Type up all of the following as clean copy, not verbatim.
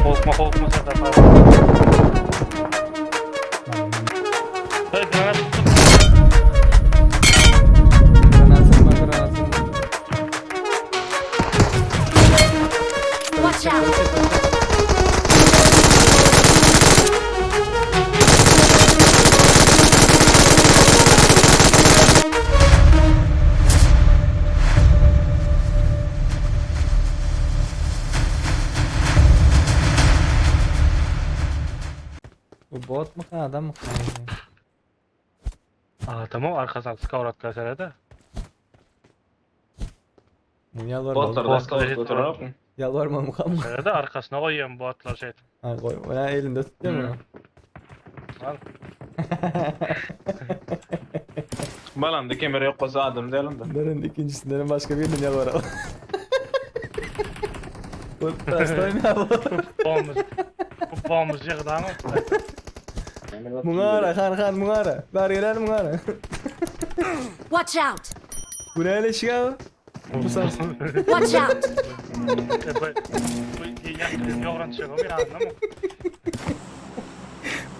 Korkma korkma Serdar abi. Hey granat tuttum. Granatım var granatım var. Watch out! Bu bot mu adam mı? Aa tamam arkasından scout serede. Yalvarma. Botlar da Botlar scout hit oturup. Yalvarma mı? Serede arkasına koyuyorum botlar şey. Ha koy. Ha, elinde tutuyor mu? Al. Balamda kemeri yok olsa adım değilim de. Bunların ikincisinden başka birinin yalvaralım. Bu Başlayayım ya bu. Bomuz. Bu bomuz yığdı ama. Mungara han han mungara. Ver gelen mungara. Watch out! Bu ne öyle şey abi? Bu sarsın. Watch out! E, Bu bu yakın yoğuran çıkıyor bir anladın mı?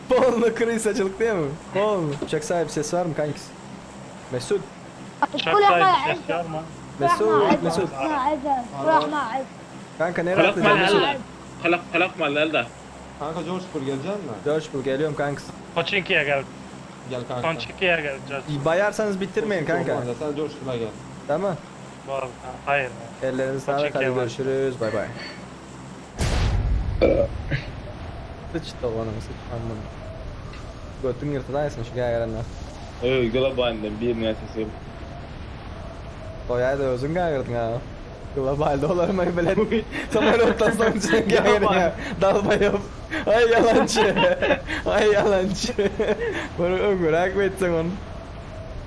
Polnu kırıysacılık değil mi? Polnu. Uçak sahibi ses var mı kankis? Mesut. Uçak كل sahibi ما ses var mı? Mesut. Mesut. ما عزل راح ما عزل Kanka nereye Kalak atlayacaksın Mesut? mal Kalak kalak mal elde. Kanka George Bull gelecek mi? George bul geliyorum kanks. Koçinki'ye gel. Gel kanka. Konçinki'ye gel. George. Bayarsanız bitirmeyin kanka. Olmaz ya, Sen George Bull'a gel. Tamam. Bu- Hayır. Ellerinize sağlık. Hadi Koçinki'ye var. görüşürüz. Bay bay. Sıç tavanımı sıç amına. Götün yırtılaysın şu gayranlar. Öy globalden bir niyetisi. Toyay da özün gayrıdın ha. Globalde olarım bilen. Samolyotdan soň çeken gayrı Dalbayıp. Ay yalancı. Ay yalancı. Bunu öňüräk etsen onu.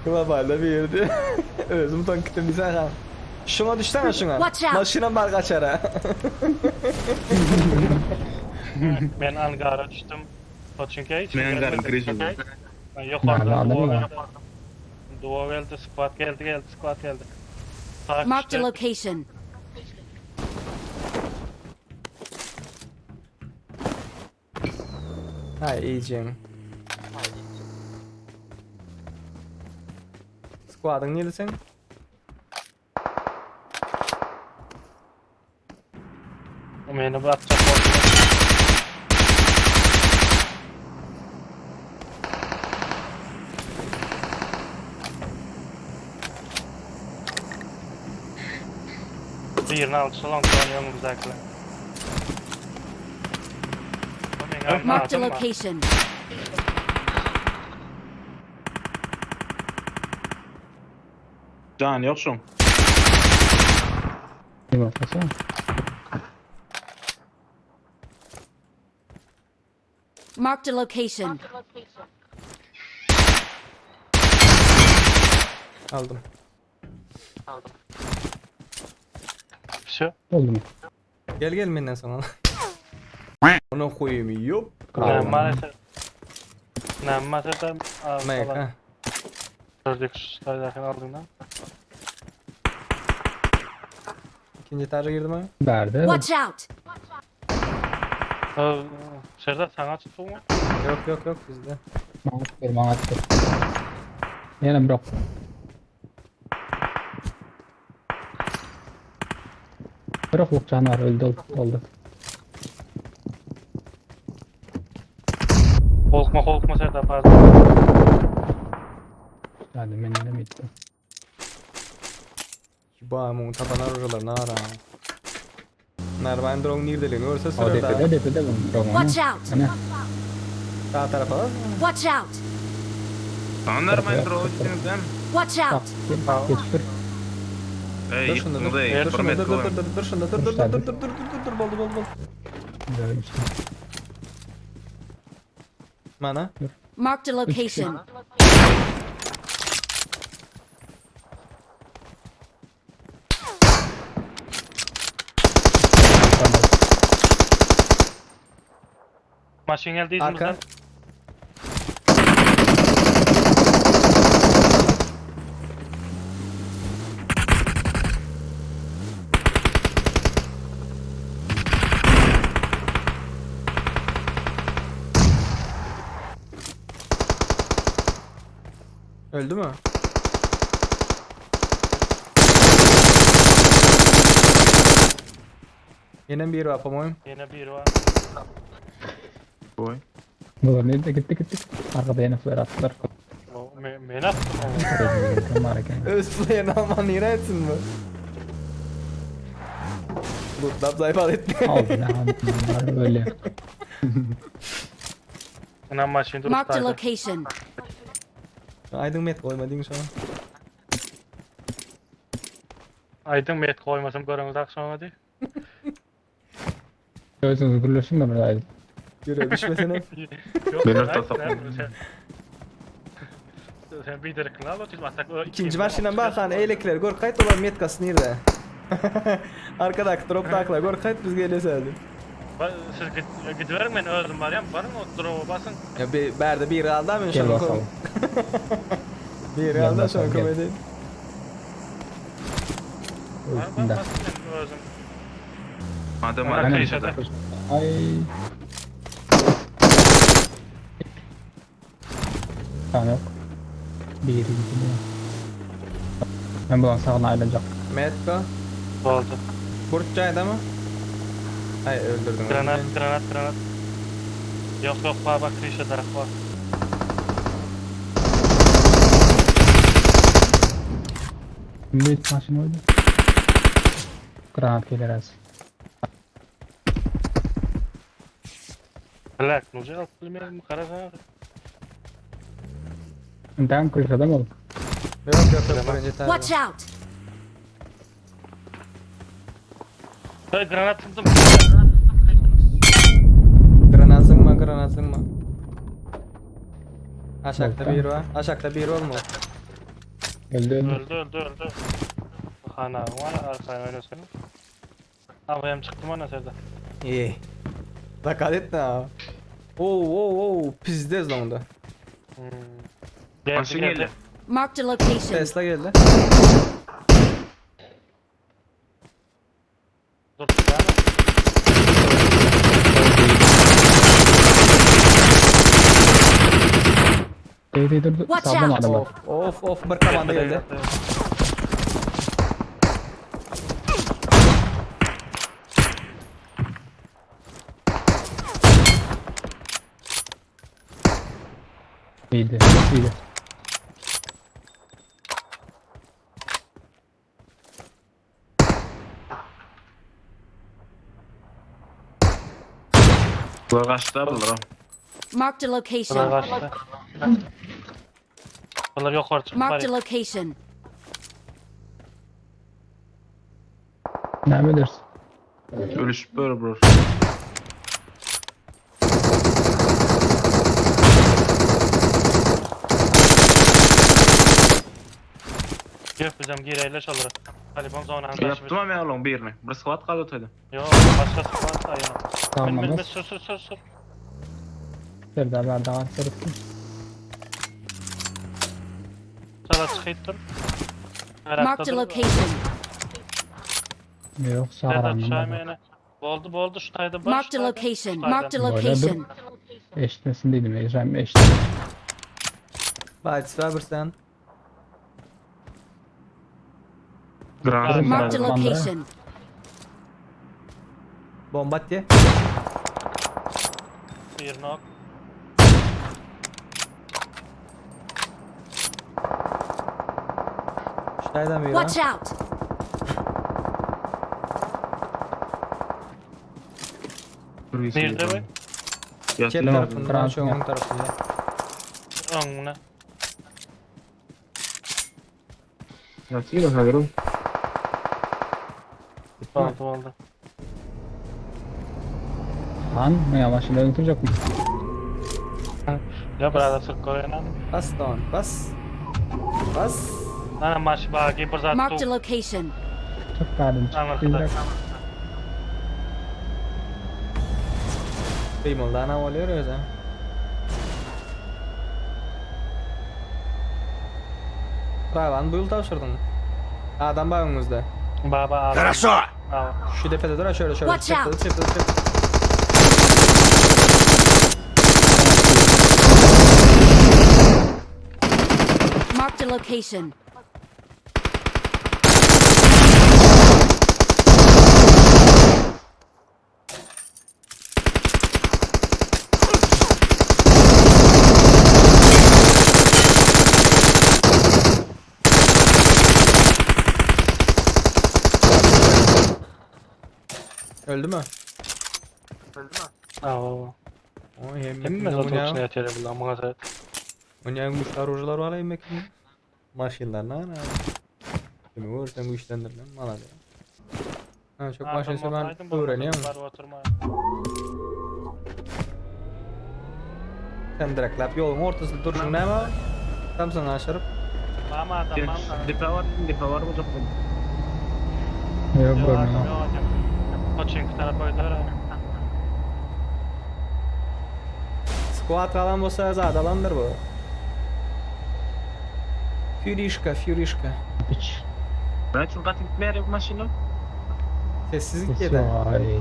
Globalde bir yerdi. Özüm tank sen ha. Şuna düşsene şuna. Watch out. Maşına bar kaçar ha. Ben Angara düştüm. Koçinki'ye hiç Ben Angara'nın gelmedim. krizini. Ben yukarıda Nerede duo adam geldi. Duo geldi, squad geldi, geldi, squad geldi. Sağ Marked a düştü. location. Hay iyicim. Squad'ın neydi sen? Beni bu atacak oldu. Birini aldı, salon yanımızdakiler. Marked a location. Can yok şun. Bir bakasana. Marked a location. Aldım. Şu. Oldu mu? Gel gel benden sonra. Onu koyayım yok. Ne maalesef. Ne maalesef. Mek ha. Gördük şu aldığından. İkinci etaja girdim abi. Verdi. Watch out! Serdar sana tuttu mu? Yok yok yok bizde. Bana atıyor, bana atıyor. Yine bırak. Bırak canavar öldü oldu. oldu. Korkma korkma Serdar pardon. Yani benim bitti. Ba mun tapan arujalar nara. Narvan drone nirdeligini görse O sürer depede daha. depede bunun. Watch out! Ana. Sağ tarafa bak. Watch out! Anlar mı drone Watch Bak out! geç dur. Ey Dur şunda dur. yıktınız Dur şunda dur dur dur dur dur şunda dur dur dur dur dur dur dur dur boldu boldu boldu. Böyle işte. Mana. Marked a location. Tamam. Maşın geldi Arka. izimizden. Öldü mü? Yine bir var pomoyum. Ýene biri bar. Boý. Bular nerede gitti gitti. Arkada yine flare attılar. O, me- Men atdym onu. Var eken. Öz play'ini alman nire etsin mi? Lootlap zayıf etti. Aldı ne aldı böyle. Ynam maşyn durup Marked a taýda. location. Aydın met koymadın şu an. Aýdyň met goýmasam görüňiz akşam hadi. Özüňiz gürleşin de bir aydın. Yürü düşmesene. Ýok, Men aýt, orta saplam. näme, sen- Sen bir derek al, otur, atak, İkinci maşinan bakan eylekler gör kayıt olan metkası nerede? Arkadaki drop takla gör kayıt biz geliyor serdi. Ba- Siz git, gidiveriň men özüm barýan, baryň o drop'a basın. Ya bir berde bir aldı ama Gel şu an bakalım. Bir Gel aldı şu an bakalım, gel. komedi. Bar, bar, Üstünde. basın men özüm. Adam Aynen. var. Köşede. Ay. Tamam yok. Bir gidiyor. Ben bulan sağına ayrılacak. Metka. Boldy. Kurt mı? Ay öldürdüm. Granat, granat, granat. Ýok, ýok, baba, krişe darak bar. Bir maşın oldu. Granat gelir az. Black, nuje alyp bilmedim, garasana. Ben kırık adam oldu. Yok yok yok birinci tane. Watch out! Hey, granat tuttum. Granat sıkma granat sıkma. Aşağıda Yok, bir var. Aşağıda bir var mı? Öldü öldü. Öldü, öldü, öldü. Hana, var arkaya oynasın. Abi hem çıktım ana serde. İyi. Dikkat et ha. Oo oo oo pizdez lan onda. Hmm. Geldi, Maşyn geldi. geldi. Marked a location. Tesla geldi. Dur, yani. Değil değil dur dur. Watch Sağdan out. adam var. Of of of bir komanda geldi. İyiydi. İyiydi. Bular gaçdy bular. Marked a Bular location. kaçtı. Bular yukarı çıkıp Marked a barýar. location. Ne bilirsin? Ölüşüp böyle bular. Yok bizem gireyle şolara. Talibon zonanın daşy. Yaptım ama oğlum birini. Bir squat kaldı ötede. Yok, başka squad da ýene. Tamam. Min, min, min, sür, sür, sür, sür. Serdar var daha sarısı. Çala çıkıp dur. Marked a location. Yok Serdar sağıranım. düşäýmeyene. Boldy, boldy, şu taýda bar. Marked şu a taýda, location. şu taýda. Marked a Böyle location. Eşitmesin dedim. Ejrem eşit. Bahçesi var bir sen. Granat. Marked a Tamam. location. Bomba at diye. Bir knock. Şuraydan bir var. Watch out! Nerede bu? Çep Ýatdy. tarafından Granat şu ön ya. tarafında. Öňüne. Ýatdy hazır. Boldy, boldy. Han ne yavaş ileri oturacak mı? Ya brother sürüp goýan. Bas lan bas. Bas. Ana maş bagi bir zat Marked a tu. location. Çok verdim. Tamam, Çık arkadaş. Kıymalı ana oluyor öyle. Lan bu yıl tavşırdın. Adam var önümüzde. Baba. Хорошо. Şu tepede dur ha şöyle şöyle. Watch Çepte out. çepte çepte. Marked a location. Öldü mü? Aw. Oy Hemme hemme zat içine ýatyr bular maňa zat. Onýan güýçli orujlar bar hemme kim. Maşynlar nana. Kimi görsen güýçlendirilen malady. Ha çok maşyn sürmän öwrenýän. Baryp oturma. Sen direkläp ýoluň ortasynda durşuň näme? Samsyňy aşyryp. Mama adam mama. Depe var, depe var bu çok. Yok görmüyorum. Koçinki tarapa öder. Squat galan bolsa zat alandyr bu. Furişka, furişka. Piç. Ben için gaty gitmeýär bu maşyna. Sessizlik ýedi. Ay.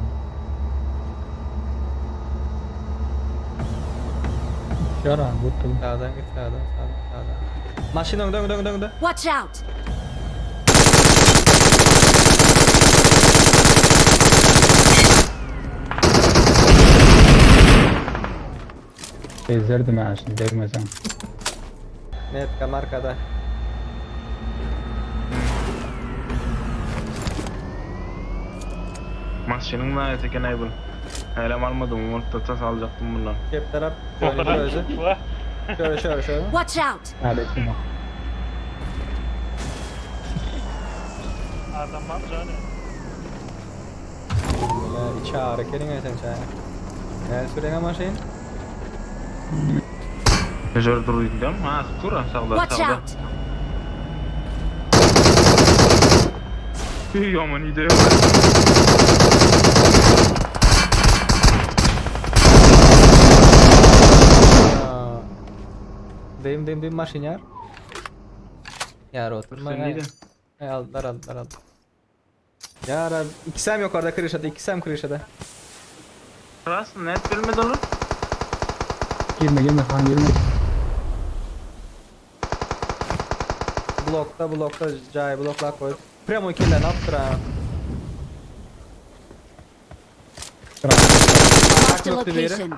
Şara bu Sağdan git sağdan sağdan sağdan. Maşyn öňde öňde öňde öňde. Watch out! Ezerdim ha şimdi değmesen. Metka markada. Maşynyň naýasy eken aý bu. Hälem almadym, unutda tas aljaktym bundan. Çep tarap. Johnny özü. Şöyle şöyle şöyle. Watch out! Neredesin o? Adam var Johnny. Böyle içi ağrı kelin sen çay. Ne süren maşyn? Şöyle duruyordum. Ha, skura sağda Watch sağda. out! Üy, aman iyi de yok. Aa. Deyim deyim deyim maşyn ýar. Ýar oturma. Sen neydi? Hey, aldılar aldılar aldılar. Ya Rab, ikisem yok orada kırışada, ikisem kırışada. Rast net bilmedi olur. Girme girme han girme. Blokta blokta cay bloklar koy. Premo killen attır ha. Marked a Nokta bir yere. location.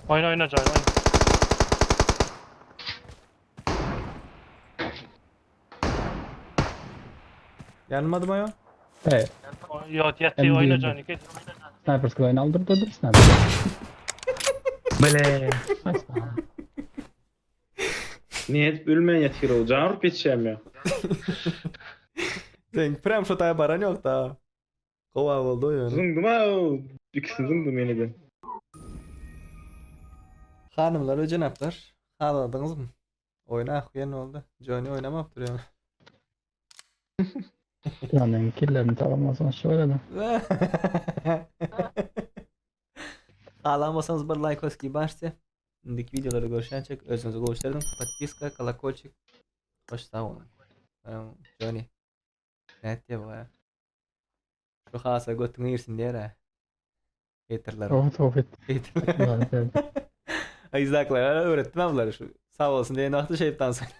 Oyna oyna Johnny oyna. Yanmadı mı ya? Evet. Yok yattı Hem oyna değil. Johnny git. Sniper skill'ini aldırdı sniper. Bele. Asla. Niyet bilmeyen yetkili olacağını alıp geçeceğim ya. Sen prem şu taya baran yok da. Kova oldu yani. Zındım ha. İkisini zındım yine de. Hanımlar ve cenaplar. Ağladınız mı? Oyna akuyan oldu. Johnny oynamap duruyor. Yani killerini tamamlasan şöyle de. Ağlamasanız bir like oski başla. Şimdiki videoları görüşen özünüzü gösterin. Подписка, колокольчик. Hoş sağ olun. Johnny. Ne diye bu ya? Şu hasa götünü yersin diye ha. Haterlar. Tohut tohut. Haterlar. Exactly. Öğrettim ben bunları şu. Sağ olsun diye nahtı şeytan söyledi.